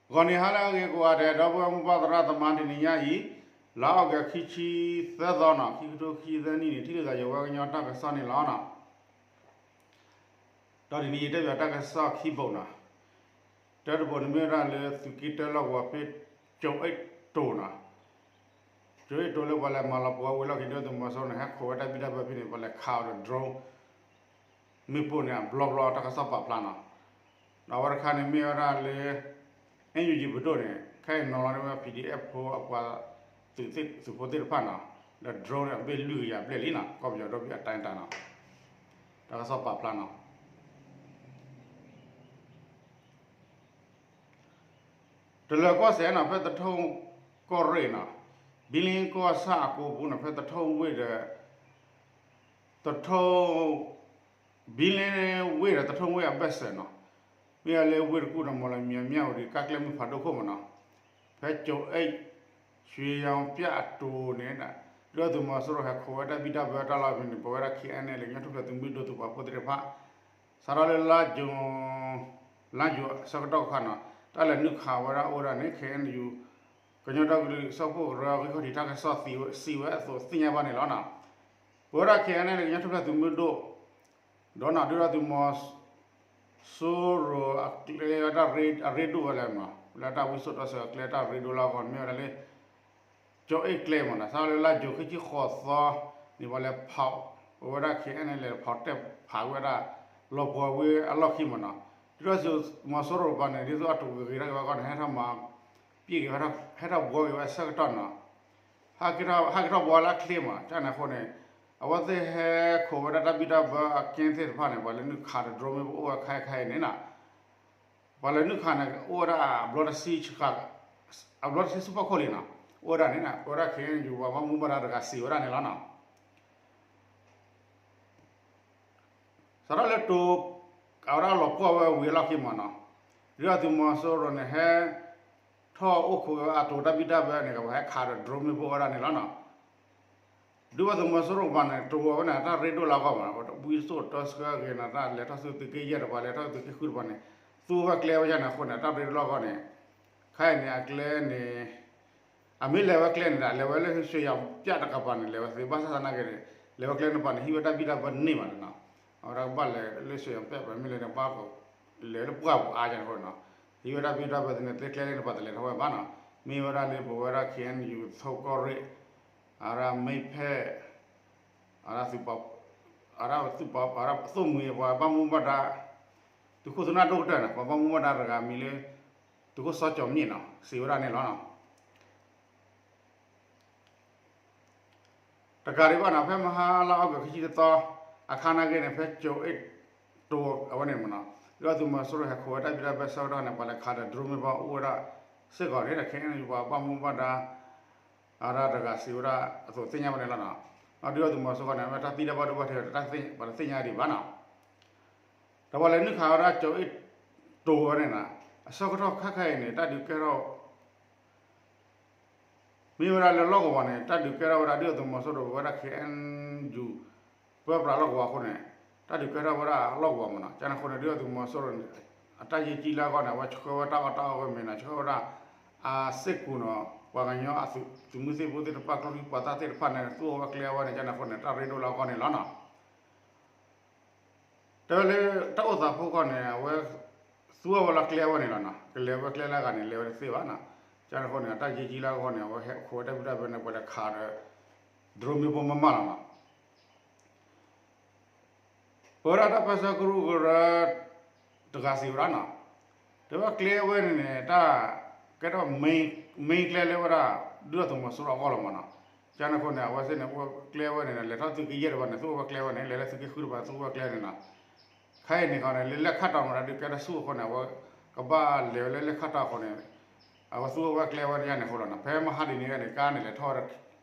ဂီၤနံၤဟါလၢအဂ့ၤကိးဂၤဒဲး ဒီပုၢ်ဝဲၢ်မိၢ်ပၢ်သရၣ်သမါ တနံၤညါအံၤ လါအီကူး ခံဆံသၢသီနီၤ ခံကထိခံဆံသၢနံၣ်န့ၣ် ထံၣ်လိာ်သးယဝဲကညီတၢ်ကစီၣ်န့ၣ်လီၤနီၤ. ဒီးတနံၤအံၤတဲဘၣ်တၢ်ကစီၣ်ခံဘိနီၤ. တၢတဘိန့ၣ်မ့ၢ်ဝဲဒၣ်လၢသုးက့တၢလီၢ်ကဝီၤဖဲ ကၠိၤအ့ၣ်တိၤနီၤ. ကၠိၤအ့ၣ်တိၤလၢပှၤလဲၤမၤလီၤပှီၢ်ဝ့ၢ်လီၢ်ခံ ဒုၣ်ဒါသုးမီၤစိရိၤန့ၣ် ဟဲခိးဝဲတၢ်ဘံၣ်တၢ်ဘၢဖဲန့ၣ် ပှၤလဲၤခးအီၤဒီး drone မ့ၣ်ပိၢ်န့ၣ် အဘျီဘျီတၢ်ကစီၣ်ပာ်ဖျါနီၤ. ဒီးအဝဲတခါန့ၣ်မ့ၢ်ဝဲဒၣ်လၢ အဲၣ်ယူၣ်ယံၤ ပဒိၣ်န့ၣ် ခဲအံၤနီၤလီၤန့ၢ်ဝဲ ပီၣ်ဒံၣ်အဲၣ်ဖိ အပှၤ သုးဖိသ့ၣ်တဖၣ်နီၤ, ဒီး drone န့ၣ် အဘ့ၣ်လွံၢ်ကယၤဘျဲၣ်လံနီၤ, ကီၢ်ပယီၤဒီဘ့ၣ်အတၢ်တၢ်နီၤ, တၢ်ကစီၣ်ပာ်ဖျါနီၤ. တလၢၤကီၢ်စဲၣ်နီၤ ဖဲသထူၣ်ကီၢ်ရ့ၣ်နီၤ, ဘံလ့ကီၢ်ဆၣ်အကိပူၤနီၤ ဖဲသထူၣ်ဝ့ၢ်ဒီး သထူၣ် ဘံလ့ဝ့ၢ်ဒီးသထူၣ်ဝ့ၢ်အဘၢၣ်စၢၤနီၤ, မ့ၢ်ဝဲလၢဝ့ၢ်တကူၣ်ဒီး မီၣ်လမၠဲၣ် မၠၣ်ဝတံၤ ကါကျဲမုၢ်ဖးဒိၣ်ခိၣ်မးနီၤ, ဖဲကၠိၤအ့ၣ် ရွှေရောင်ပြအတိၤန့ၣ် ဒုၣ်ဒါသုးမီၤစိရိၤဟဲခိးဝဲတၢ်ဘံၣ်တၢ်ဘၢတၢ်လီၢ်ဖဲန့ၣ် ပဝဲဒၣ် KNLA ကညီထူၣ်ဖျဲးသုးမုၢ်ဒိၣ်သုးပာ်ဖှိၣ်သ့ၣ်တဖၣ် စးထီၣ်လၢလါယူၤ လါယူၤအဆၢကတီၢ်ခါနီၤ တၢ်လဲၤနုာ်ခးဝဲဒၣ်အိၣ်ဝဲဒၣ်န့ၣ် KNU ကညီဒီကလုာ်စၢဖှိၣ်ကရၢ ဂံၢ်ခီၣ်ထံးတၢ်ကစီၣ်စံးဝဲအသိးသ့ၣ်ညါဘၣ်န့ၣ်လီၤနီၤ. ပဝဲဒၣ် KNLA ကညီထူၣ်ဖျဲးသုးမုၢ်ဒိၣ် ဒီးနီၤ ဒုၣ်ဒါသုးမီၤ စိရိၤအကျဲတၢ်ရ့ဒိၣ်ဝဲလဲၣ်မးနီၤ, လၢတၢ်ဝံစိာ်တီဆှၢအကျဲတၢ်ရ့ဒိၣ်လၢအဂီၢ်န့ၣ် မ့ၢ်ဝဲဒၣ်လၢ ကၠိၤအ့ၣ်ကျဲမးနီၤ, စးထီၣ်လၢလါယူၤခံဆံဃိးသီန့ၣ် ပှၤလဲၤဖီး ပဝဲဒၣ် KNLA လဲၤဖီးတဲာ်ဖးဝဲဒၣ် လီၤပှီၢ်ဝ့ၢ်အလီၢ်ခံမးနီၤ, ဒုၣ်ဒါသုးမီၤစိရိၤတပၤန့ၣ် ဒ်သိးအတဂ့ၤတၢ်ဂ့ၤဝဲအဂီၢ်န့ၣ် ဟဲထီၣ်မၤ ပံၢ်က့ၤ ဟဲထီၣ်ဘှီက့ၤဝဲအဆၢကတီၢ်နီၤ, ဟဲကထီၣ်ဘှီလၢအချ့မး ကန့ၣ်အဃိန့ၣ် အဝဲသ့ၣ်ဟဲခိးဝဲဒၣ်တၢ်ဘံၣ်တၢ်ဘၢအကဲသ့ၣ်တဖၣ်န့ၣ် ပှၤလဲၤနုာ်ခးဒီး drone မ့ၣ်ပိၢ်အိၣ်ဝဲခဲအံၤခဲအံၤန့ၣ်နီၤ, ပှၤလဲၤနုာ်ခးန့ၣ် အိၣ်ဝဲဒၣ်အဘျီတဆံ အဘျီတဆံဆူဖီခိၣ်လံနီၤ, အိၣ်ဝဲဒၣ်န့ၣ် ပဝဲဒၣ် KNU ပှၤဘၣ်မူဘၣ်ဒါတဂၤစံးဝဲဒၣ်န့ၣ်လီၤနီၤ. စးထီၣ်လၢတိၤ အဝဲဒၣ်လီၤပှီၢ်ဝဲဝံၤအလီၢ်ခံမးနီၤ, ဒုၣ်ဒါသုးမီၤစိရိၤန့ၣ် ဟဲထီၣ်အိၣ်ခိးဝဲအတိၤတၢ်ဘံၣ်တၢ်ဘၢန့ၣ် ကဘၣ်ဟဲခးဒီး drone မ့ၣ်ပိၢ်ဝဲဒၣ်န့ၣ်လီၤနီၤ. ဒုၣ်ဒါသုးမီၤစိရိၤတပၤန့ၣ် တိၤဝဲန့ၣ် တၢ်ရ့ဒိၣ်လၢအဂီၢ်မး ဝံစိာ်တီဆှၢဂ့ၤန့ၣ် တၢ်လဲၤထီၣ်ဆူသုးက့ယဲၢ်တပၤ လဲၤထီၣ်သုးက့ဃုတပၤန့ၣ် သူဝဲကျဲဝဲယဲၢ်န့ၣ်အဃိန့ၣ် တၢ်ရ့ဒိၣ်လၢအဂီၢ်န့ၣ် ခဲအံၤန့ၣ် အကျဲန့ၣ် အမ့ၢ်လဲၤဝဲကျဲန့ၣ်ဒီး လဲၤဝဲလၢ ရွှေရောင်ပြ တကပၤန့ၣ် လဲၤဝဲသ့ဘၣ်ဆၣ်သနာ်က့န့ၣ် လဲၤဝဲကျဲန့ၣ်တပၤန့ၣ် ဟံးဝဲတၢ်ဘံၣ်တၢ်ဘၢန့ၢ်မးနီၤ, အဝဲဒၣ်ကဘၣ်လဲၤလၢ ရွှေရောင်ပြ ပမ့ၢ်လဲၤန့ၣ် ဘၣ်လဲၤလၢပှၢ်ပူၤအါယဲၢ်န့ၣ်အဃိန့ၣ်နီၤ, ဟံးဝဲတၢ်ဘံၣ်တၢ်ဘၢသန့ၣ် ကျဲကျဲန့ၣ်တပၤတလဲၤထီၣ်ဝဲဘၣ်နီၤ, မ့ၢ်ဝဲဒၣ်လၢပဝဲဒၣ် KNU သထူၣ်ကီၢ်ရ့ၣ် အဝဲဒၣ်မ့ၢ်ဖဲ အဝဲဒၣ်သုးပာ် အဝဲဒၣ်သုးပာ် အဝဲဒၣ်သိၣ်မှံၤပှၤဘၣ်မူဘၣ်ဒါ သုးခိၣ်သုးနၢ်ဒိၣ်ကတၢၢ်န့ၣ် ပှၤဘၣ်မူဘၣ်ဒါတဂၤမံၤလၢ သုးခိၣ်စီၤကၠီၣ်မံၣ်နီၤ စံးဝဲဒၣ်န့ၣ်လီၤနီၤ. တကးဒံးဘၣ်နီၤ ဖဲမဟါလါအီကူးခံဆံတသီ အခါနာ်က့န့ၣ် ဖဲကၠိၤအ့ၣ်တိၤအဝဲန့ၣ်မးနီၤ ဒုၣ်ဒါသုးမီၤစိရိၤဟဲခိးဝဲတၢ်ဘံၣ်တၢ်ဘၢဆၢကတီၢ်န့ၣ် ပှၤလဲၤခးဒီး drone မ့ၣ်ပိၢ်အိၣ်ဝဲဒၣ်စ့ၢ်ကီးန့ၣ် ဒီး KNU ပှၤဘၣ်မူဘၣ်ဒါ အဝဲဒၣ်တဂၤစံးဝဲဒၣ်အသိးသ့ၣ်ညါဘၣ်န့ၣ်လီၤနီၤ. ဒုၣ်ဒါသုးမီၤစိရိၤန့ၣ် အဝဲတၢ်သံတၢ်ဘၣ်ဒိဘၣ်ထံး ပှၤတသ့ၣ်ညါဒံးဘၣ်နီၤ. ဒီးပှၤလဲၤနုာ်ခးဝဲဒၣ်ကၠိၤအ့ၣ်တိၤဝဲန့ၣ်နီၤ အဆၢကတီၢ်ခဲခါအံၤန့ၣ် တၢ်ဒုးကဲထီၣ် မ့ၢ်ဝဲဒၣ်လၢလီၢ်ကဝီၤန့ၣ် တၢ်ဒုးကဲထီၣ်ဝဲဒၣ်ဒုၣ်ဒါသုးမီၤစိရိၤဝဲဒၣ် KNU ပၢပြးလီၢ်ကဝီၤအဃိန့ၣ် တၢ်ဒုးကဲထီၣ်ဝဲဒၣ်လီၢ်ကဝီၤမးနီၤ. ကန့ၣ်အဃိန့ၣ် ဒုၣ်ဒါသုးမီၤစိရိၤန့ၣ် အတၢ်ယံာ်ကံလၢအဂီၢ်န့ၣ် အဝဲဆှၢဝဲတၢ်အီၣ်တၢ်အီဝဲမ့ၢ်နီၤ ဆှၢဝဲဒၣ် အစ့ၢ်ကီးနီၤ ပှၤကညီအသုးမုၢ်သံၣ်ဘိသ့ၣ်တဖၣ် ကျိချံပှၤသၣ်သ့ၣ်တဖၣ်န့ၣ် သူအီၤဝဲကျဲအဝဲန့ၣ် ကန့ၣ်အဃိန့ၣ် တၢ်ရ့ဒိၣ်လၢအဂီၢ်န့ၣ်လီၤနီၤ. တဲဝဲလၢတၢ်အိၣ်သးဖိခီန့ၣ် အဝဲ သူအီၤဝဲလၢကျဲအဝဲန့ၣ်လီၤနီၤ. ကလဲၤဝဲကျဲလၢအဂၤန့ၣ် လဲၤဝဲတသ့ဘၣ်နီၤ. ကန့ၣ်အဃိန့ၣ် အတၢ်ယံာ်ကံလၢအဂီၢ်န့ၣ် အဝဲဟဲခိးဝဲတၢ်ဘံၣ်တၢ်ဘၢန့ၣ် ပှၤလဲၤခးဒီး drone မ့ၣ်ပိၢ်မးမးလီၤနီၤ. ပဝဲဒၣ်တၢ်ပၢဆှၢကရူၢ်ကရၢ တဂၤစံးဝဲဒၣ်နီၤ, တဲဝဲကျဲဝဲန့ၣ်န့ၣ် တၢ်ကဲထီၣ် main ကျဲလၢဝဲဒၣ် ဒုၣ်ဒါသုးမီၤစိရိၤအဂီၢ်လီၤမးနီၤ. ကန့ၣ်အဃိန့ၣ် အဝဲသ့ၣ်န့ၣ် အိၣ်ကျဲဝဲန့ၣ် လဲၤထီၣ်သုးက့ယဲၢ်တပၤန့ၣ် သူအီၤဝဲကျဲဝဲန့ၣ် လဲၤလၢသုးက့ဃုတပၤ သူအီၤဝဲကျဲန့ၣ်နီၤ. ခဲအံၤန့ၣ်ခီန့ၣ် လၢလဲၣ်ခၣ်တီၤမး တၢ်ဒုးကဲထီၣ်ဆူအဃိန့ၣ် အဝဲကဘၣ်လဲၤဝဲလၢလဲၣ်ခၣ်တီၤအဃိန့ၣ် အဝဲသူအီၤဝဲကျဲဝဲန့ၣ်အဃိလီၤနီၤ. ဖဲမဟါဒ်န့ၣ်န့ၣ် ကါန့ၣ်လဲၤထီၣ်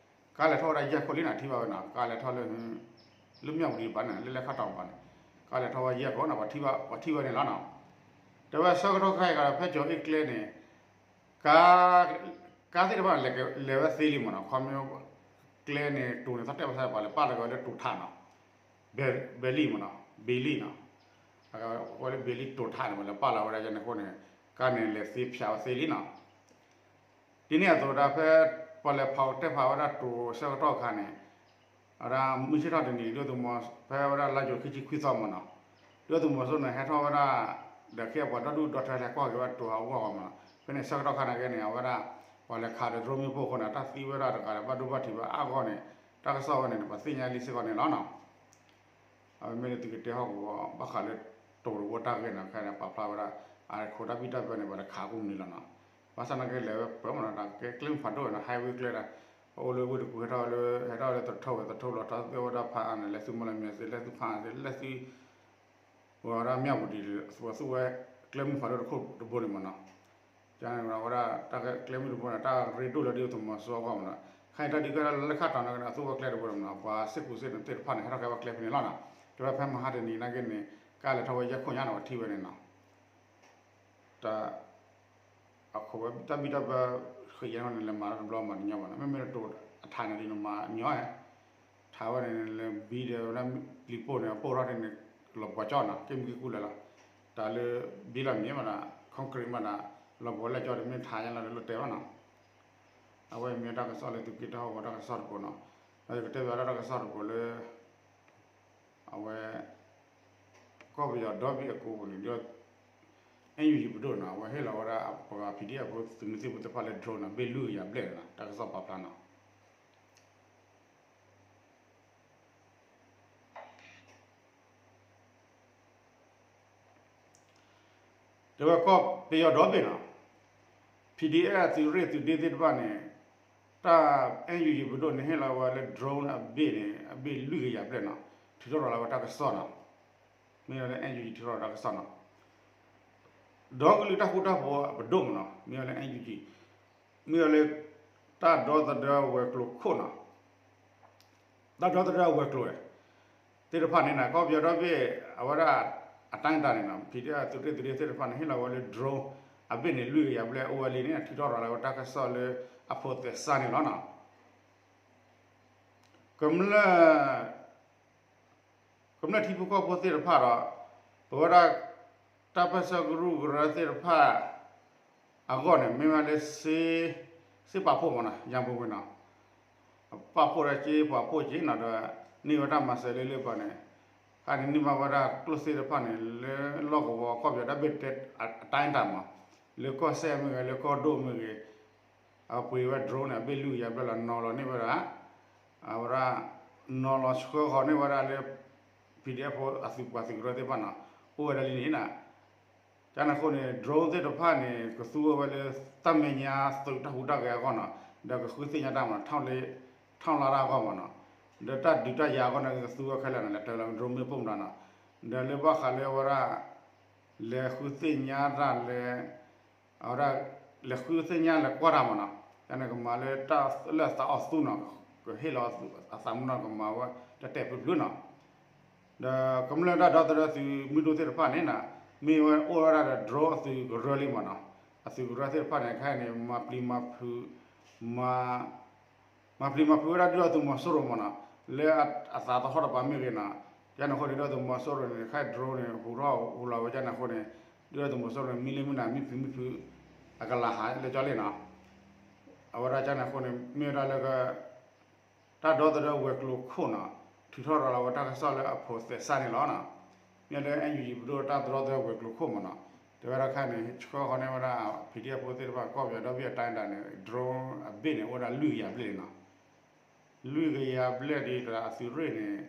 ကါလဲၤထီၣ်ဝဲဒၣ်ယဲၢ်ခိၣ်လံနီၤ ထံၣ်ဘၣ်ဝဲနီၤ. ကါလဲၤထီၣ်လၢ လၢမၠၣ်ဝတံၤတပၤန့ၣ် လၢလဲၣ်ခၣ်တီၤတပၤန့ၣ် ကါလဲၤထီၣ်ဝဲယဲၢ်ခိၣ်နီၤ ပှၤထံၣ်ဝဲန့ၣ်လီၤနီၤ. တဲဝဲဆၢကတီၢ်ခဲအံၤဒီး ဖဲကၠိၤအ့ၣ်ကျဲန့ၣ် ကါ ကါသ့ၣ်တဖၣ်န့ၣ် လဲၤဝဲသ့လံမးနီၤ. ခီမ့ၢ် ကျဲန့ၣ် တိၤန့ၣ် သီၣ်တဲာ်ပှၤသးပှၤလဲၤပာ်လီၤက့ၤဝဲလၢတိၤထးနီၤ. ဘဲလံမးနီၤ ဘဲလံနီၤ. အဝဲလၢဘဲလံတိၤထးန့ၣ် ပှၤလဲၤပာ်လီၤဝဲဒၣ်ယဲၢ်န့ၣ်အဃိန့ၣ် ကါန့ၣ် လဲၤသ့ဖၠးဝဲသ့လံနီၤ. ဒ်န့ၣ်အသိးဒၣ် ဖဲပှၤလဲၤဖးတဲဖးဝဲဒၣ်တိၤဆၢကတီၢ်အခါန့ၣ် အဝဲဒၣ်မုၢ်ဆ့ၣ်ထီၣ်တနံၤ ဒုၣ်ဒါသုးမီၤ ဖဲဝဲဒၣ်လါယူၤခံဆံခွံသီမ့ၢ်နီၤ, ဒုၣ်ဒါသုးမီၤစိရိၤန့ၣ် ဟဲထီၣ်ဝဲဒၣ် ဒီးကဲပှၤဒီဒူၣ်ဒီထၢလဲၤကွၢ်က့ၤဝဲတိၤဟးဂီၤဂီၤမ့ၢ်နီၤ. ဖဲန့ၣ်ဆၢကတီၢ်ခါန့ၣ်က့န့ၣ် အဝဲဒၣ် ပှၤလဲၤခးဒီး drone မ့ၣ်ပိၢ်အဃိန့ၣ် တၢ်သံဝဲဒၣ်တဂၤဒီး ဘၣ်ဒိဘၣ်ထံးဘၣ်အါဂီၢ်န့ၣ် တၢ်ကစီၣ်ဝဲန့ၣ် ပှၤသ့ၣ်ညါလံစ့ၢ်ကီးန့ၣ်လီၤနီၤ. အဝဲမ့ၢ်လၢသုကတဲဟီၣ်ကဝီၤ ဘၣ်ဃးလၢတိၤတဘိတၢ်ဂ့ၢ်န့ၣ် ခဲန့ၣ် ပာ်ဖျါဝဲဒၣ် အခိးတၢ်ဘံၣ်တၢ်ဘၢန့ၣ် ပှၤတခးကူၣ်မနုၤလီၤနီၤ. ဘၣ်ဆၣ်သနာ်က့လဲၤဝဲပှဲၤမ့ၢ်နီၤ တၢ်ကဲကျဲမုၢ်ဖးဒိၣ်နီၤ highway ကျဲဒၣ် ပအိၣ်လၢဝ့ၢ်တကူၣ် ဟဲထီၣ်လၢ ဟဲထီၣ်လၢသထူဝဲ သထူလီၤထီၣ်သ့ၣ်ဝဲဒၣ်ဖးအါန့ၣ် လဲၤဆူမီၢ်လမၠဲၣ်သ့ လဲၤဆူဖးအါသ့ လဲၤဆူ ဝဲဒၣ်မၠၣ်ဝတံၤ သူဝဲသူဝဲ ကျဲမုၢ်ဖးဒိၣ်တခိၣ်တဘိန့ၣ်မ့ၢ်နီၤ. ကန့ၣ်ဝဲဒၣ် တၢ်ကျဲမုၢ်တဘိန့ၣ် တၢ်ရ့ဒိၣ်လၢဒ်သိးမီၤစိရိၤအဂီၢ်မ့ၢ်နီၤ. ခဲအံၤတၢ်ဒုးကဲထီၣ်လၢခါတီၤန့ၣ်က့န့ၣ် အသူဝဲကျဲတဘိန့ၣ်မ့ၢ်နီၤ ပှၤစ့ၢ်ကီးစ့ၢ်န့ၣ်သ့ၣ်တဖၣ်န့ၣ် ဟဲထီၣ်ကဲဝဲကျဲဖဲန့ၣ်လီၤနီၤ. တဲဝဲဖဲမဟါတနံၤနာ်က့န့ၣ် ကလဲၤထီၣ်ဝဲယဲၢ်ခိၣ်ညါန့ၣ် ပှၤထံၣ်ဝဲန့ၣ်နီၤ. တၢ် အခိးဝဲတၢ်ဘံၣ်တၢ်ဘၢ ဃ့ယဲၢ်န့ၣ် လဲၤမၤတဘျီမၤတညီဘၣ်နီၤ. မ့မ့ၢ်တတိၤအထါန့ၣ်ဒ်န့ၣ်မၤညီ ထါဝဲန့ၣ် လဲၤဘံဒီးဝဲဒၣ်ပျံၤပိၢ်န့ၣ် အပိၢ်ထီၣ်ဒ်န့ၣ် လီၤပှီၤကၠီနီၤ က့မုၢ်က့ကူလဲၤလီၤ. တၢ်လၢဘံလီၤမ့ၢ်မ့ၢ်နီၤ concrete မ့ၢ်နီၤ လီၤပှီၤလဲၣ်ကၠီတမ့ၢ်ထါညါလီၤလၢလိၣ်တဲဘၣ်နီၤ. အဝဲမ့ၢ်တၢ်ကစီၣ်လၢသုးက့တၢ်ဟီၣ်ကဝီၤတၢ်ကစီၣ်တပိၤနီၤ. ဒီးယကတဲဘၣ်ဒၣ်တၢ်ကစီၣ်တပိၤလၢ အဝဲ ကီၢ်ပယီၤဒီဘ့ၣ်အကိးပူၤန့ၣ် ဒ် NUG ပဒိၣ်နီၤ အဝဲဟ့ၣ်လီၤဝဲဒၣ်ပှၤ PDF ဖိသုးမုၢ်သံၣ်ဘိသ့ၣ်တဖၣ်လၢ drone နီၤ ဘ့ၣ်လွံၢ်ကယၤဘျဲၣ်နီၤ တၢ်ကစီၣ်ပာ်ဖျါနီၤ. တဲဝဲကီၢ်ပယီၤဒီဘ့ၣ်နီၤ PDF အသုးရ့ၣ်သုးဒ့သ့ၣ်တဖၣ်န့ၣ် တၢ် NUG ပဒိၣ်န့ၣ် ဟ့ၣ်လီၤဝဲလၢ drone အဘ့ၣ်န့ၣ် အဘ့ၣ်လွံၢ်ကယၤဘျဲၣ်နီၤ ထုးထီၣ်ရၤလီၤဝဲတၢ်ကစီၣ်နီၤ. မ့ၢ်လၢ NUG ထုးထီၣ်တၢ်ကစီၣ်နီၤ ဒီကလုာ်တၢ်ဃူတၢ်ဖိးအပဒိၣ်မ့ၢ်နီၤ မ့ၢ်ဝဲလၢ NUG မ့ၢ်ဝဲလၢ တၢ်ဒီသဒၢဝဲၤကျိၤခိၣ်နီၤ တၢ်ဒီသဒၢဝဲၤကျိၤ သ့ၣ်တဖၣ်န့ၣ်နီၤ ကီၢ်ပယီၤဒီဘ့ၣ် အဝဲဒၣ် အတၢ်တၢ်န့ၣ်နီၤ PDF သုးရ့ၣ်သုးဒ့သ့ၣ်တဖၣ်န့ၣ် ဟ့ၣ်လီၤဝဲလၢ drone အဘ့ၣ်န့ၣ် လွံၢ်ကယၤဘျဲၣ်အိၣ်ဝဲလံန့ၣ် ထုးထီၣ်ရၤလီၤဝဲတၢ်ကစီၣ်လၢအဖိးသဲးစးန့ၣ်လီၤနီၤ. ကမျၢၢ် ကမျၢၢ်ထံဖိကီၢ်ဖိသ့ၣ်တဖၣ်ဒီး ပဝဲဒၣ် တၢ်ပၢၢ်ဆၢကရူၢ်ကရၢသ့ၣ်တဖၣ် အဂီၢ်န့ၣ် မ့ၢ်ဝဲလၢ စ့ပာ်ဖှိၣ်မ့ၢ်နီၤ ရန်ပုံငွေ နီၤ ပာ်ဖှိၣ်ဒီးစ့ပာ်ဖှိၣ်က့ၤနီၤဒီး န့ၢ်ဝဲတၢ်မၤစၢၤလၢလၢပှၤန့ၣ် ခါန့ၣ်န့ၢ်ဘၣ်ဝဲဒၣ်ကျိၣ်စ့သ့ၣ်တဖၣ်န့ၣ် လၢလီၢ်ကဝီၤကီၢ်ပယီၤတၢ်ဘ့ၣ်တဲအတၢ်တၢ်မး လၢကီၢ်စဲၣ်မ့ၢ်ဂ့ၤ လၢကီၢ်ဒိၣ်မ့ၢ်ဂ့ၤ အပှ့ၤဝဲ drone န့ၣ် အဘ့ၣ်လွံၢ်ကယၤဘျဲၣ်လီၤ နီၤလီၤန့ၢ်ဝဲဒၣ် အဝဲဒၣ် နီၤလီၤဆှၢဃီၤန့ၢ်ဝဲဒၣ်လၢ PDF ဖိအသုးပှၤသုးကရၢသ့ၣ်တဖၣ်နီၤ အိၣ်ဝဲဒၣ်လံန့ၣ်နီၤ ကန့ၣ်အဃိန့ၣ် drone သ့ၣ်တဖၣ်န့ၣ် ကသူဝဲဝဲလၢ တၢ်မဲာ်ညါသုးတၢ်ဟူးတၢ်ဂဲၤအဂီၢ်နီၤ ဒီးကဃုသ့ၣ်ညါတၢ်မး ထီၣ်လါတၢ်အဂီၢ်မးနီၤ ဒီးတၢ်ဒုးတၢ်ယၤအဂီၢ်န့ၣ် ကသူဝဲခဲလၢာ်နီၤ လဲၤတၢၤလီၤ drone မ့ၣ်ပိၢ်မတၤနီၤ ဒီးလၢဘၣ်ဃးလၢအဝဲဒၣ် လဲၤဃုသ့ၣ်ညါတၢ်လၢ အဝဲဒၣ် လဲၤဃုသ့ၣ်ညါလဲၤကွၢ်တၢ်မးနီၤ ကန့ၣ်ကမၤလၢတၢ်လၢအသးအီၣ်သူနီၤ ကဟ့ၣ်လီၤအသးမူနီၤ ကမၤဝဲတၢ်တဲာ်ဖျုးဖျုးနီၤ ဒီးကမျၢၢ်တၢ်ဒီသဒၢသုးမုၢ်ဒိၣ်သ့ၣ်တဖၣ်န့ၣ်နီၤ မ့ၢ်ဝဲအိၣ်ဝဲဒၣ်ဒီး drone အသုးကရၢလံမးနီၤ အသုးကရၢသ့ၣ်တဖၣ်န့ၣ် ခဲအံၤန့ၣ် မၤပျံၤမၤဖုး မၤ မၤပျံၤမၤဖုးဝဲဒၣ်ဒုၣ်ဒါသုးမီၤစိရိၤမးနီၤ လၢအသးသဟီၣ်တပၤမ့ၢ်ဂ့ၤနီၤ ကန့ၣ်အဃိန့ၣ် ဒုၣ်ဒါသုးမီၤစိရိၤန့ၣ် ခဲအံၤ drone န့ၣ် ဟူးထီၣ်ဟူးလီၤဝဲကန့ၣ်အဃိန့ၣ် ဒုၣ်ဒါသုးမီၤစိရိၤန့ၣ် မံလၢမုၢ်နၤ မံဖုးမံဖုး အကလၤဟးလၢကၠီလ့ၣ်နီၤ အဝဲဒၣ်ကန့ၣ်အဃိန့ၣ် မ့ၢ်ဝဲဒၣ်လၢက တၢ်ဒီသဒၢဝဲၤကျိၤခိၣ်နီၤ ထုးထီၣ်ရၤလီၤဝဲတၢ်ကစီၣ်လၢအဖိးသဲးစးန့ၣ်လီၤနီၤ မ့ၢ်လၢ NUG ပဒိၣ်တၢ်ဒီသဒၢဝဲၤကျိၤခိၣ်မးနီၤ တဲဝဲဒၣ်ခဲအံၤန့ၣ် ဆှၢဃီၤန့ၢ်ဝဲဒၣ် PDF ဖိသ့ၣ်တဖၣ် ကီၢ်ပယီၤဒီဘ့ၣ်အတၢ်ဒၣ်န့ၣ် drone အဘ့ၣ်န့ၣ် အိၣ်ဝဲဒၣ်လွံၢ်ကယၤဘျဲၣ်လံနီၤ လွံၢ်ကယၤဘျဲၣ်ဒီး အသုးရ့ၣ်န့ၣ်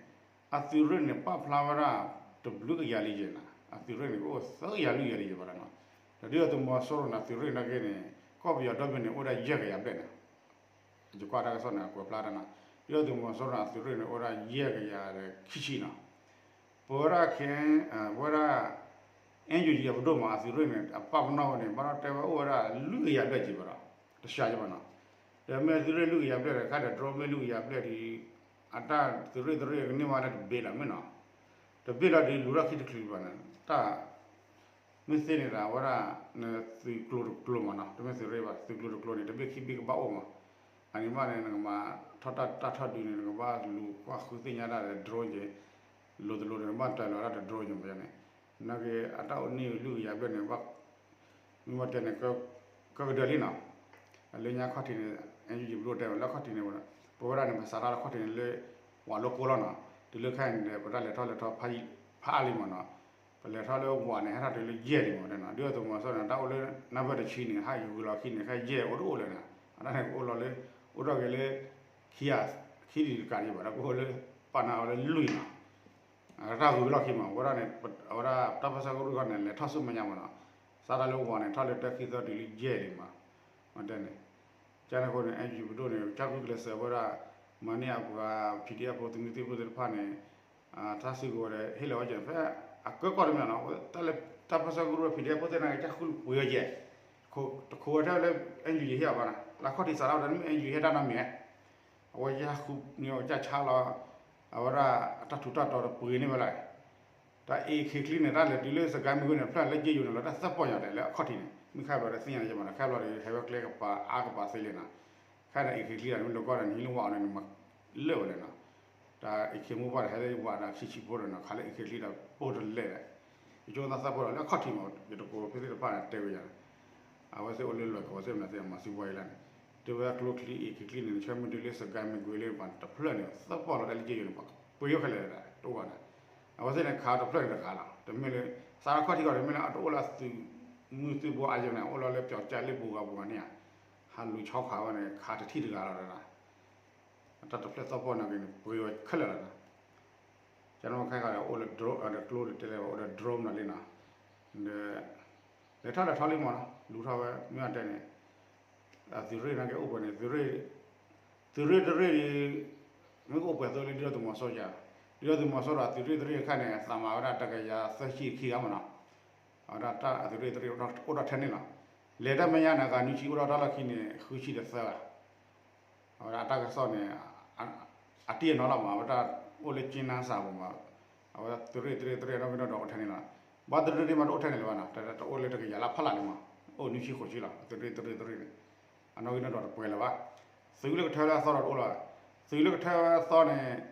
အသုးရ့ၣ်န့ၣ် ပာ်ဖျါဝဲဒၣ် တဘျုးကယၤလံယဲၢ်နီၤ အသုးရ့ၣ်န့ၣ် ကအိၣ်သၢကယၤလွံၢ်ကယၤလံယဲၢ်ဘၣ်နီၤ ဒီးဒုၣ်ဒါသုးမီၤစိရိၤန့ၣ် အသုးရ့ၣ်နာ်က့န့ၣ် ကီၢ်ပယီၤဒီဘ့ၣ်န့ၣ် အိၣ်ဝဲဒၣ်ယဲၢ်ကယၤဘျဲၣ်နီၤ ယကွၢ်တၢ်ကစီၣ်န့ၣ် အကွဲးဖျါတၢ်နီၤ ဒုၣ်ဒါသုးမီၤစိရိၤန့ၣ် အသုးရ့ၣ်န့ၣ် အိၣ်ဝဲဒၣ်ယဲၢ်ကယၤဒီးခံဆံနီၤ ပဝဲဒၣ်ခဲ ပဝဲဒၣ် NUG အပဒိၣ်မး အသုးရ့ၣ်န့ၣ် အပာ်ပနီၣ်ဝဲန့ၣ် ဘၣ်ဒီးတဲဝဲအိၣ်ဝဲဒၣ်လွံၢ်ကယၤဘျဲၣ်က့ၤဘၣ်ဒီး တဆှးက့ၤဘၣ်နီၤ ဒီးမ့ၢ်သုးရ့ၣ်လွံၢ်ကယၤဘျဲၣ်ဒီး ခါဒီး drone မ့ၢ်လွံၢ်ကယၤဘျဲၣ်ဒီး အတၢ်သုးရ့ၣ်သုးရ့ၣ်ကန့ၢ်ဘၣ်လၢတဘ့ၣ်လီၤမ့ၢ်နီၤ တဘ့ၣ်လီၤဒီးလူၤထီၣ်ခံတချုးဘၣ်န့ၣ် တၢ် မ့ၢ်သ့န့ၣ်ဒီး အဝဲဒၣ် နသုးကျိၤတကျိၤမးနီၤ တမ့ၢ်သုးရ့ၣ်ဘၣ် သုးကျိၤတကျိၤန့ၣ် တဘ့ၣ်ခံဘ့ၣ်ကဘၣ်အိၣ်မး အန့ၣ်မးန့ၣ် နကမၤထီၣ်တၢ်တၢ်ထီၣ်ဒုးန့ၣ် နကဘၣ်လူၤကွၢ်ဃုသ့ၣ်ညါတၢ်ဒီး drone က့ၤ လိၤတလိၤန့ၣ် နဘၣ်တၢ်လီၤတၢ်ဒီး drone က့ၤမးန့ၣ် နာ်က့ အတၢ်အိၣ်န့ၢ်လွံၢ်ကယၤဘျဲၣ်န့ၣ် ဘၣ် မ့ၢ်တဲန့ၣ် ကကဒၢလံနီၤ, လၢညါခီၣ်ထံးန့ၣ် အဲၣ်ယူၣ်ယံၤပဒိၣ်တဲဝဲလၢခီၣ်ထံးန့ၣ် ပဝဲဒၣ်န့ၣ် ပစးထီၣ်လၢခီၣ်ထံးန့ၣ်လၢ ဝးလိကိလီၤနီၤ, တုၤလၢခဲအံၤန့ၣ် ပတၢ်လဲၤထီၣ်လဲၤထီဖးအါလံမ့ၢ်နီၤ, ပလဲၤထီၣ်လၢဝးန့ၣ် ဟဲထီၣ်တုၤလၢယဲၢ်လံမ့ၢ်နီၤ, ဒုၣ်ဒါသုးမီၤစိရိၤန့ၣ် တၢ်အိၣ်လၢနၢ်ပၢၢ်တဆံန့ၣ် ဟဲယဂုာ်လီၤခံန့ၣ် ခဲယဲၢ်အိၣ်တအိၣ်လၢၤနီၤ, အတၢ်န့ၣ်ကအိၣ်လီၤလၢ အိၣ်ထီၣ်က့ၤလၢ ခံ ခံဒံးတကးဒံးဘၣ် ဒီးကအိၣ်လၢ ပာ်နၤအီၤလၢလွံၢ်နီၤ တၢ်ဂုာ်လီၢ်ခံမး အဝဲဒၣ်န့ၣ် အဝဲဒၣ်တၢ်ပၢဆှၢကရူၢ်ခီန့ၣ် လဲၤထီၣ်ဆူမဲာ်ညါမးနီၤ, စးထီၣ်လၢဝးန့ၣ် ထီၣ်လၢတၢ်ခံသီတုၤလၢယဲၢ်လံမး, မ့ၢ်တဲန့ၣ်, ကန့ၣ်အဃိန့ၣ် အဲၣ်ယူၣ်ပဒိၣ်န့ၣ် ကၢ်ဂုာ်ကျဲးစၢးဝဲဒၣ် မၤန့ၢ်အပှၤ PDF ဖိသုးမုၢ်သံၣ်ဘိသ့ၣ်တဖၣ်န့ၣ် တၢ်စုကဝဲၤဒီး ဟ့ၣ်လီၤဝဲကဲ ဖဲအကၢကီၢ်တမ့ၢ်နီၤ, တၢ်လၢတၢ်ပၢဆှၢကရူၢ် PDF ဖိသ့ၣ်န့ၣ် ကၢ်ဃုပှ့ၤဝဲကဲ, တခိးဝဲထဲလၢ အဲၣ်ယူၣ်ယဟ့ၣ်အီၤဘၣ်နီၤ, လၢခီၣ်ထံးစးထီၣ်ဝဲဒီး မ့ၢ် အဲၣ်ယူၣ်ယဟ့ၣ်တၢ်နီတမံၤ, အဝဲကၢ်ဃုန့ၢ်အီၤကၢ်ဆါလီၤ, အဝဲဒၣ်အတၢ်ထူးတၢ်တီၤဒီးပှ့ၤန့ၢ်ဝဲလီၤ တၢ်အ့ၣ်ခ့ချံန့ၣ် တၢ်လဲၤတုၤလၢစကဲမုၢ်ဂ့ၤန့ၣ် ဖျၢၣ်လၢက့ယိၤန့ၣ်လီၤ တၢ်သၢပီၢ်ညါတဲလၢအခီၣ်ထံးန့ၣ် မုၢ်ခါဘျီဒီးသ့ၣ်ညါယဲမးနီၤ, ခါဘျီဒီးဟဲဝဲကျဲကပၤအါကပၤသ့လံနီၤ, ခါန့ၣ်အ့ၣ်ခ့ချံတၢ်န့ၣ် မ့ၢ်လိာ်ကီၢ်ဒီးနဟံးလၢဝးအီၤန့ၣ် နမၤလၢာ်ဝဲလဲၣ်နီၤ, တၢ်အ့ၣ်ခ့မူပှၢ်ဒီးဟဲလၢဝးဒီးဆံးဆံးဖိဒီးနီၤ ခးလၢအ့ၣ်ခ့ချံဒီးပိၢ်တလဲၣ်ဒီး ယဆိကမိၣ်သးသၢပီၢ်ဒီးလၢအခီၣ်ထံးမး ယတကိးဖဲသ့ၣ်တဖၣ်န့ၣ်တဲဝဲယၤ အဝဲသ့ၣ်အိၣ်လၢလွဲၢ်ကဝီၤသ့ၣ်မနုၤသ့ၣ်မၤစံးပှၤအံၤလၢန့ၣ်, တဲဝဲကျိချံအ့ၣ်ခ့ချံန့ၣ် နဆၢမုၢ်တုၤလၢစကဲမုၢ်ဂ့ၤလၢပှၤတဖျၢၣ်န့ၣ် သၢပီၢ်လီၤတၢ်လၢက့ယိၤန့ၣ် ပှၤပှ့ၤယိၣ်ခဲလၢာ်တအိၣ်ဘၣ်န့ၣ်, အဝဲသ့ၣ်န့ၣ်ခးတဖျၢၣ်န့ၣ်တဂၤလီၤ, တမ့ၢ်လၢ စးထီၣ်ခီၣ်ထံးကီၢ်န့ၣ် မ့ၢ်လၢအတအိၣ်လၢအသုးမုၢ်သံၣ်ဘိအါယဲန့ၣ် အိၣ်လီၤလၢပျီၤကၠၢ်လ့ပူၤဂၤပူၤဂၤန့ၣ်ဧါ, ဟးလူၤဆီခးဝဲန့ၣ် ခးတထံၣ်တဂၤလီၤဒီး အတၢ်တဖျၢၣ်သီပီၢ်နာ်က့န့ၣ် ပှ့ၤဝဲခဲလၢာ်လီၤနီၤ, ကန့ၣ်ခဲခါဒီးအိၣ်လၢ drone ဒီးကျိဒီးတဲလၢအိၣ်ဒီး drone နီၤလံနီၤ, ဒီး လဲၤထီၣ်လဲၤထီလံမးနီၤ လူၤထီၣ်ဝဲ မ့ၢ်အတဲန့ၣ် အသုးရ့ၣ်နာ်က့အိၣ်ပှဲၤန့ၣ် သုးရ့ၣ်တရ့ၣ်ဒီး မ့ၢ်ကအိၣ်ပှဲၤသိလၢဒုၣ်ဒါသုးမီၤစိရိၤ, ဒုၣ်ဒါသုးမီၤစိရိၤအသုးရ့ၣ်တရ့ၣ်အခါန့ၣ် သးမၤဝဲဒၣ်တကယၤသၢဆံခံဂၤမးနီၤ, အဝဲဒၣ်တၢ်အသုးရ့ၣ်တရ့ၣ်အိၣ်ထီၣ်ထဲန့ၣ်လီၤ, လဲၤတၢ်မဲာ်ညါန့ၣ် အဂၤနွံဆံအိၣ်ထီၣ်တၢ်လီၢ်ခံန့ၣ် ဃုဆံဒီးသၢဂၤ အဝဲဒၣ်အတၢ်ကစီၣ်န့ၣ် အတ့ၢ်အနီၤလီၤမး အဝဲဒၣ်အိၣ်လၢကၠ့နါစၢ်ပူၤမး, အဝဲသုးရ့ၣ်သုးရ့ၣ်သုးရ့ၣ်အနီၢ်ဂံၢ်နီၢ်ဒွးအိၣ်ထဲန့ၣ်လီၤ, ဘၣ်သုးရ့ၣ်တရ့ၣ်မးတအိၣ်ထဲန့ၣ်လၢၤဘၣ်နီၤ, တအိၣ်လၢတကယၤလၢဖးလၢ်လံမး, အိၣ်နွံဆံဃိးဆံလီၤ သုးရ့ၣ်သုးရ့ၣ်သုးရ့ၣ်န့ၣ်, အနီၢ်ဂံၢ်နီၢ်ဒွးတပှဲၤလၢၤဘၣ်, သုးလၢကထၢဝဲအသီဒီးတအိၣ်လၢၤဘၣ်, သုးလၢကထၢဝဲအသီန့ၣ်,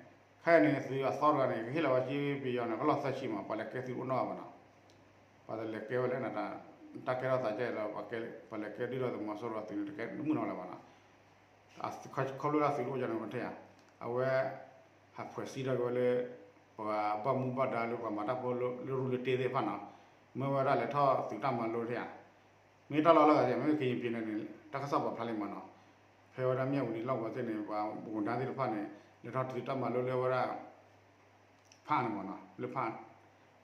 ခဲအံၤန့ၣ် သုးအသီတဂၤန့ၣ် ကဟ့ၣ်လီၤဝဲကၠ့ပယီၤန့ၣ် ကလီၢ်သၢဆံမး ပှၤလဲၤကဲသုးတအိၣ်နီတဂၤဘၣ်နီၤ ပှၤတလဲၤကဲဝဲလဲၣ်န့ၣ်, တၢ်ကဲထီၣ်သးကဲဒီး ပှၤလဲၤကဲဒုၣ်ဒါသုးမီၤစိရိၤအသုးန့ၣ် တကဲတမုာ်နီတဂၤလၢၤဘၣ်နီၤ, ခီဖျိလၢသုးတအိၣ်ကန့ၣ် ပထံၣ်ဧါ, အဝဲ ဟးဖှဲးစံးထီၣ်က့ၤဝဲလၢ ပှၤဘၣ်မူဘၣ်ဒါလၢပှၤမၤတၢ်ဖိလၢရူလၢတ့သ့ၣ်တဖၣ်နီၤ, မ့ၢ်ဝဲဒၣ်လဲၤထီၣ်သုးတၢ်မၤလိထံၣ်ဧါ, မ့ၢ်တၢ်လီၢ်လၢအဂၤသ့ၣ် မ့ၢ်ကရင်ပြည်န့ၣ်န့ၣ် တၢ်ကစီၣ်ပာ်ဖျါလံမးနီၤ, ဖဲဝဲဒၣ်မၠၣ်ဝတံၤလီၢ်ကဝီၤသ့ၣ်န့ၣ် ပှၤဝန်ထမ်းသ့ၣ်တဖၣ်န့ၣ် လဲၤထီၣ်သုးတၢ်မၤလိလၢဝဲဒၣ် ဖးန့ၣ်မးနီၤ လၢဖး,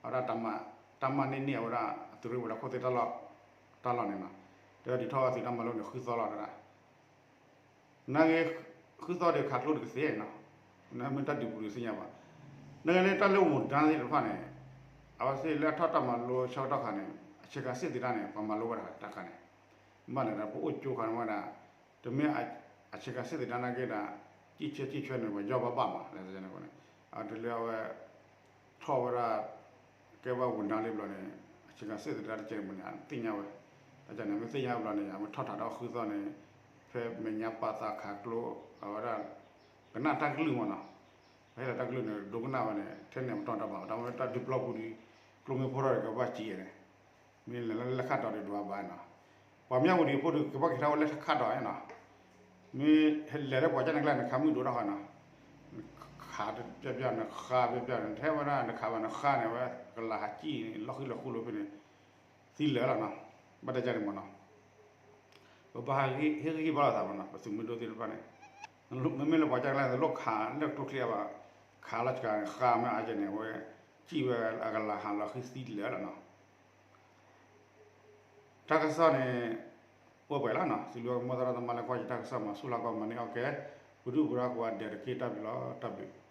အဝဲဒၣ် တၢ်မၤန့ၢ်န့ၢ်အဝဲဒၣ် သုးရ့ၣ်ဝဲၤလီၢ်ခိၣ်သ့ၣ်တၢ်လီၢ်, တၢ်လီၢ်န့ၣ်နီၤ, တဲဝဲဒုးထီၣ်ဝဲသုးတၢ်မၤလိန့ၣ် ဃုသီလီၤတဒၣ်, နာ်က့ ဃုသီဒီးခးကျိတကသ့နီၤ, မ့ၢ်တၢ်ဒုးပူၤဒုးသ့ၣ်ညါဘၣ်, နာ်က့လၢတၢ်လၢဝန်ထမ်းသ့ၣ်တဖၣ်န့ၣ်, အဝဲသ့ၣ်လၢအထီၣ်တၢ်မၤလိဆၢကတီၢ်ခါန့ၣ် အဆ့ကၤစ့ၣ်သ့ၣ်တၢ်န့ၣ် ပှၤမၤလိဝဲဒၣ်တၢ်ခါန့ၣ်, ဘၣ်န့ၣ်ဒီးပအိၣ်ကၠိခါန့ၣ်ဝဲဒၣ် တမ့ၢ် အဆ့ကၤစ့ၣ်သ့ၣ်တၢ်နာ်က့ဒီး ကံၣ်ဆၢကံၣ်ဆၢန့ၣ် ပှၤယီၢ်ဘၣ်ဘၣ်မး လၢန့ၣ်, အတုၤလၢအဝဲ ထီၣ်ဝဲဒၣ် ကဲဘၣ်ဝန်ထမ်းလံဘျီန့ၣ် အဆ့ကၤစ့ၣ်သ့ၣ်တၢ်တကဲန့ၣ်မးန့ၣ် အသ့ၣ်ညါဝဲ, တၢ်န့ၣ် မ့ၢ်သ့ၣ်ညါဘျီန့ၣ် အမ့ၢ်ထီၣ်ထးဒီးဃုသီန့ၣ် ဖဲမဲာ်ညါပာ်သးခးကျိ အဝဲဒၣ် ကနၣ်တၢ်ကလုၢ်မးနီၤ, ဖဲလၢတၢ်ကလုၢ်န့ၣ် ဒိကနၣ်ဝဲန့ၣ် ထဲန့ၣ်ပတီၢ်တၢ်ဘၣ် တၢ်ဝဲတၢ်ဒုးပျီပူၤဒီး ကျိမ့ၢ်ဖိထီၣ်ဒီးကဘၣ်စံးန့ၣ် မ့ၢ်လဲၤလၢလၢခၣ်တီၤဒီးဒွးဘၣ်နီၤ, ပှၤမၠၣ်ဝတံၤဖိဒီးကဘၣ်က့ၤထီၣ်ဝဲလၢခၣ်တီၤနီၤ, မ့ၢ်လဲၤလၢပှၤကၠၢ်န့ၣ်ကျါန့ၣ် ခးမုၢ်ဒိၣ်ထီၣ်ဃီနီၤ, ခးပျၢ်ပျၢ်န့ၣ် ဃါပျၢ်ပျၢ်န့ၣ် ထဲဝဲဒၣ်နခးဘၣ်နဃါန့ၣ် ဝဲကလၤဟးကံၣ်န့ၣ် လီၢ်ဃံလီၢ်ဃူလိာ်ဖဲန့ၣ် သံလၢာ်လီၤနီၤ, ဘၣ်တၢ်ကၢ်န့ၣ်မးနီၤ ပဘၣ်ဟ့ၣ်ဂံၢ်ဟ့ၣ်ဘါလိာ်သးမးနီၤ ပသုးမုၢ်ဒိၣ်သ့ၣ်တဖၣ်န့ၣ်, မ့မ့ၢ်လၢပှၤကၠၢ်ကျါန့ၣ် လိၣ်ခးလၢကျိချံအဘၣ်, ခးလီၤစှၤန့ၣ် ဃါမ့ၢ်အါကဲန့ၣ် အဝဲကံၣ်ဝဲအကလၤဟးလီၤဃံသံလၢာ်လီၤနီၤ. တၢ်ကစီၣ်န့ၣ် အိၣ်ပှဲၤလီၤနီၤ, စံးဘျုးမိၢ်သရၣ်သမါလၢကွၢ်ယတၢ်ကစီၣ်မၤဆူၣ်လီၤကီၢ်မၤန့ၢ်အီၣ်ကဲ, ပဒုၣ်ပဒါကိးဂၤဒဲးတက့ၢ် တၢ်ဘျုးလီၤ တၢ်ဘျုး